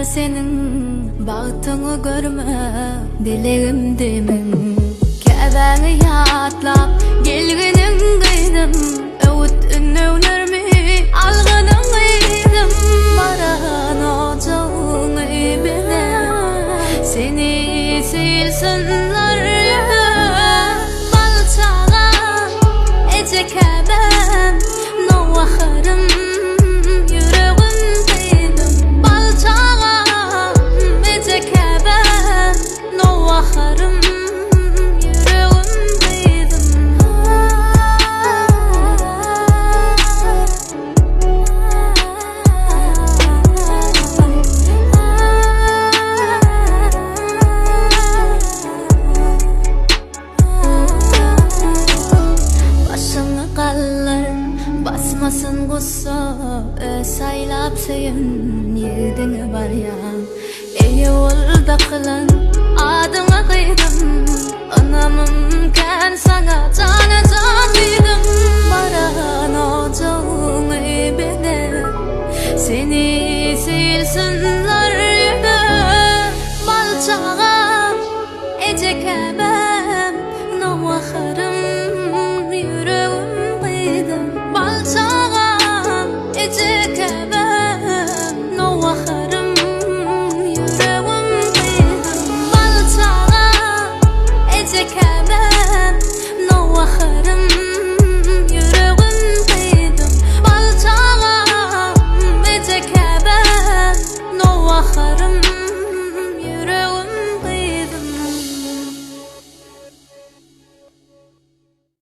seniň bagtyňy görmek dilegimdi meň. Käbäňi ýatlap gelginiň gyzym, öwüt-ündewlermi algynyň gyzym. Baran ojagyňy bezäp, seni söýülsinler. Bal çaga, eje käbäm, nowbaharym, ýüregim gyzym. Bal çagam, eje käbäm, nowbaharym, ýüregim gyzym. Başyňy galdyr, basmasyn gussa, Öz saýlap söýen ýigidiňe barýaň. Eýe bol dakylan adyňa gyzym, Ynamym kän saňa jana-jan gyzym. Baran ojagyň.